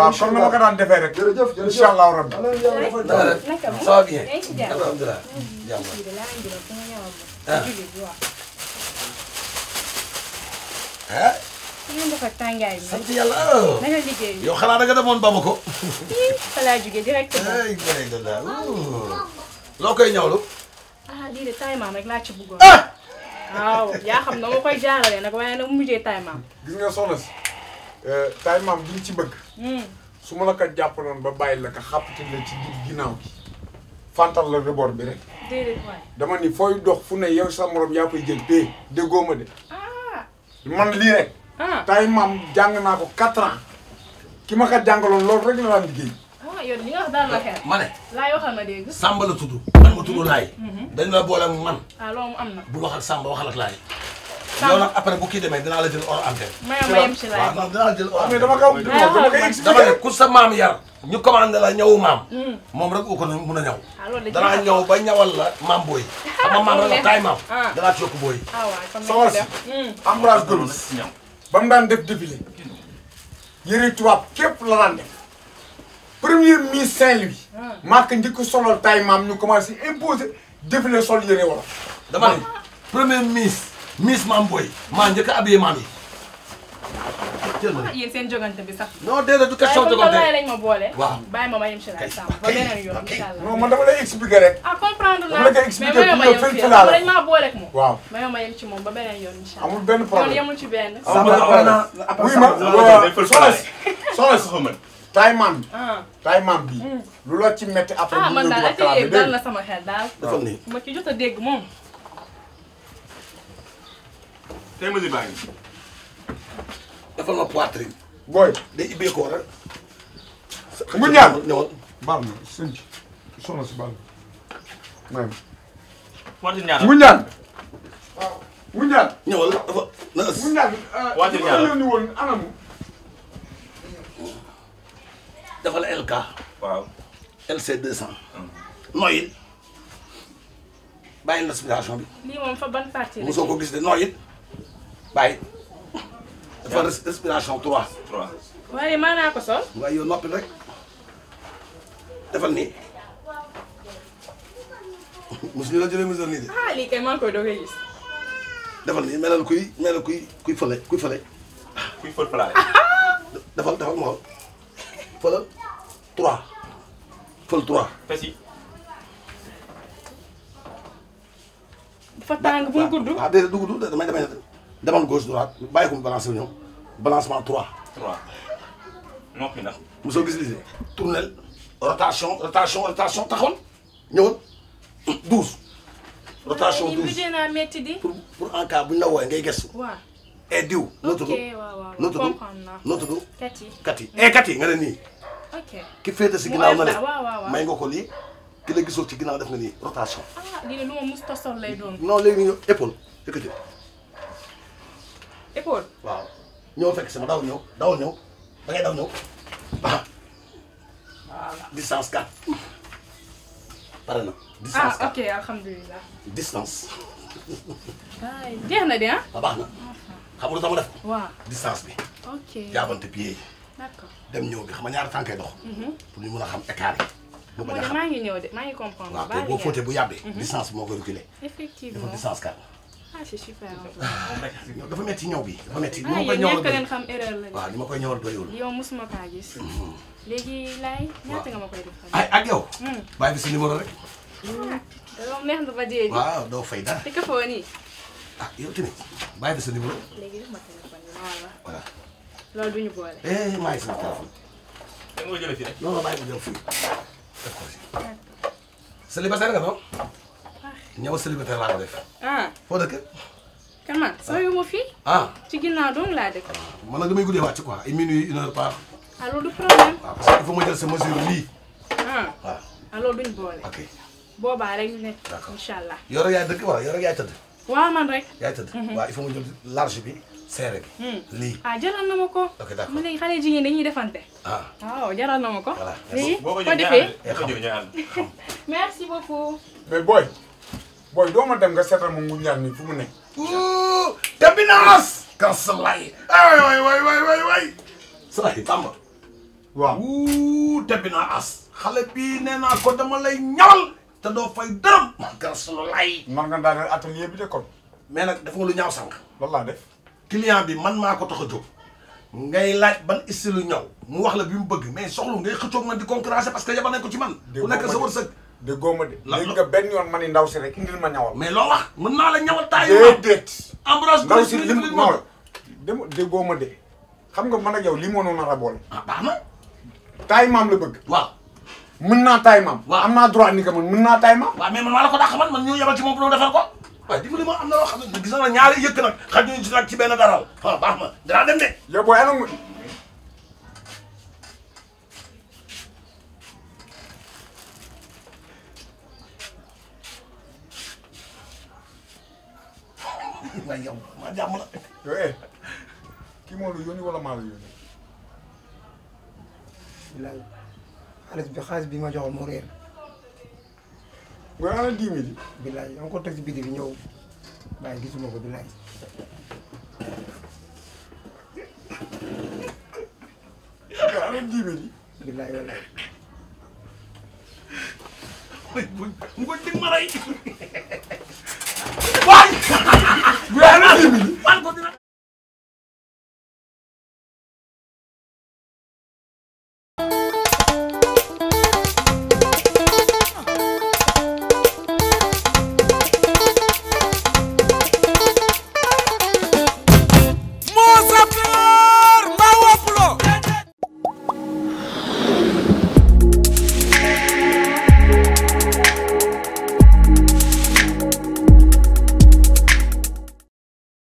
waaw comme ni ma ko daan defee rek. jërëjëf incha allah rabbi. ça va bien. alhamdulilah. ah. ngeen def ak tàngaay bi. sant yàlla. naka liggéey bi. yow xanaa da nga demoon Bamako. fa laa jógee direct. ay loo koy ñawlu. ah lii de taay maam rek laa ci bëggoon. waaw yaa xam na ma koy jaarale nag waaye nag mu mujjee taay maam. gis nga soxna si taay maam bi ci bëgg. su ma la ko jàppaloon ba bàyyi la ko xàppati la ci ginnaaw gi. fantal la rebord bi rek. déedéet waay. dama ni fooy dox fu ne yow sa morom yaa koy jël pay déggoo ma de. man lii rek. taay maam jàng naa ko 4 ans. ki ma ko jàngaloon loolu rek la daan liggéey. yow li nga wax daal la xel. ma ne. laay waxal ma dégg. Samba la tudd. man ma tudd Laay. dañ la boole ak man. loolu mu am na. bu wax ak Samba waxal ak Laay. yow nag après bu kii demee dinaa la jël hors antenne. ma yem ci Laay. waaw non dinaa la jël hors mais antenne. dama koy expliqué. dama ne ku sa maam yar. ñu commandé la ñawu maam. moom rek u ko mun a ñaw. danaa ñëw ba ñawal la maam booy. xam nga maam rek la taay maam. danaa ci yokk booy. soxna si Ambroise Gomis ba mu daan def défilé yëre tubaab képp la daan def première Miss Saint-Louis maa ko njëkk solal taay maam ñu commencé imposer défilé sol yëre wala dama ne première Miss maam booy maa njëkk a habillé maam yi. yéen seen jogante bi sax. non déedéet du question jogante waaye lañ ma boole. waaw bàyyi ma yem ci Laay Samb ba beneen yoon incha allah. non man dama lay expliquer rek. comprendre dama la koy expliquer pour nga fay fi laa dañ maa boole ak moom. waaw ma yem ci moom ba beneen yoon incha allah. amul benn problème yoon yemul ci benn. wuy ma soxna si taay maam bi. taay maam bi. lu la ci metti après. man daal atelier dal na sama xel daal. defal nii ma ci jot a dégg moom. tey mesure baa ngi. defal ma poitrine. booy day ibbee ko rek. mu ñaan ñëwal. baal ma sëñ bi soxna si baal ma. poitrine ñaar mu ñaan. waaw mu ñaan. ñëwal dafa na ës. mu ñaan. poitrine ñaar la yónni woon anamu. dafa la LK. waaw. LC 200. noyyi. bàyyi respiration bi. lii moom fa ban partie la. mosoo ko gis de noyyi. bàyyi. dafa respiration 3. 3. waaye maa naa ko sol. waaye yow noppi rek. defal nii. mosu ñu la jëlee mesure nii de. lii kay maa ngi koy doog a gis. defal nii melal kuy fële kuy fële. kuy fël plat. defal ma xool. fële 3. fël 3. fes yi. dafa tàng bu mu gudd. waaw déedéet du gudd damay demal gauche droite bàyyi ko mu balancé wu ñëw balancement 3. 3. noppi ndax. mosoo gis lii tournel rotation taxawal ñëwal 12. rotation 12 mujjee naa métti di. pour en cas bu ñu la wooyee ngay gëstu. waaw. diw. noo tudd noo tudd comprendre naa. noo tudd. Kati. Kati nga ne nii. ok ki féete si ginnaaw na le waaw. may nga ko lii ki la gisoo ci ginnaaw def nga nii rotation. lii de lu ma musta sol lay doon. non léegi ñu épaule yëkkati. épaule. waaw ñëw fekk sama dawal ñëw da ngay daw ñëw voilà distance 4 pare na. distance 4 ok alhamdulilah. distance. jeex na de baax na xam nga lu tax ma def ko. waaw distance bi. ok jaabante pied yi. d'accord dem ñëw bi xam nga ñaari tànkay dox. pour ñu mën a xam écart yi. mu bañ a xam maa ngi ñëw de maa ngi comprendre. waaw te boo fóotee bu yàbbee. distance bi moo koy reculer. effectivement dafa distance 4. c'est super. dafa metti ñëw bi dafa metti. yéen ñàkk leen xam erreur la. waaw li ma koy ñëwal doyul. yow mosuma kaa gis. léegi laay ñaata nga ma koy def. ay ak yow. bàyyi bi sa numéro rek. loolu neex na ba dee. waaw doo fay dara. di ko foo nii. yow tamit bàyyi bi sa numéro. léegi def ma téléphone bi voilà. loolu du ñu boole. maa ngi sama téléphone. da nga ko jëlee fii rek. non non bàyyi ko jël fii. def ko si. célibataire nga noonu. ñëw célibataire laa ko def. foo dëkk. kan man soo yu ma fii. ci ginnaaw dong laa dëkk. man nag damay guddee wàcc quoi ay minuit 1 heure par. loolu du problème. waaw parce que il faut ma jël sa mesure lii. waaw. loolu duñ boole. ok boobaa rek ñu ne. d'accord incha allah. yow rek yaay dëkk wala yow rek yaay tëdd. waaw man rek. yaay tëdd. waaw il faut ma jël large bi serré bi. lii. jaral na ma ko. ok d'accord mu léegi xale jigéen dañuy defante. waaw jaral na ma ko. voilà léegi boo ko ko defee. merci beaucoup. mais booy doo ma dem nga seetal ma mu ñaan ni fu mu nekk. Tambinaas. kan Salay. waay. Salay Tamba. waaw tebbi naa as xale bii nee naa ko dama lay ñawal te doo fay dërëm grâce la lay man nga daaneel atelier bi de kon mais nag dafa nga lu ñaaw sànq loolu laa def client bi man maa ko tax a jóg ngay laaj ban style ñaw mu wax la bi mu bëgg mais soxlu ngay xëccoog man di concurrencer parce que yaba nañ ko ci man ku nekk sa wërsëg de góoma de léegi nga benn yoon ma ni ndaw si rek indil ma ñawal mais loo wax mën naa la ñawal taay déedéet Ambroise ndaw si lim non de góoma de xam nga man ak yow lii moo noonu nar a boole baax na taay maam la bëgg waaw mën naa taay maam waaw am naa droit ni que man mën naa taay maam waaw mais man maa la ko dàq man ñoo yebal ci moom pour defal ko waaye dimbali ma am na loo xam ne gis na ñaari yëkk nag xaj ñu ci nag ci benn daral waaw baax na dinaa dem de yow booy anam waaye yow maa jàmm la yow kii moo la yónni wala maa la yónni bilaay xaalis bi ma joxoon moo réer nga ana 10 000 yi bilaay dama ko teg ci biti bi ñëw bàyyi gisuma ko bilaay nga ana 10 000 yi bilaay wallaay mu ko dig ma rey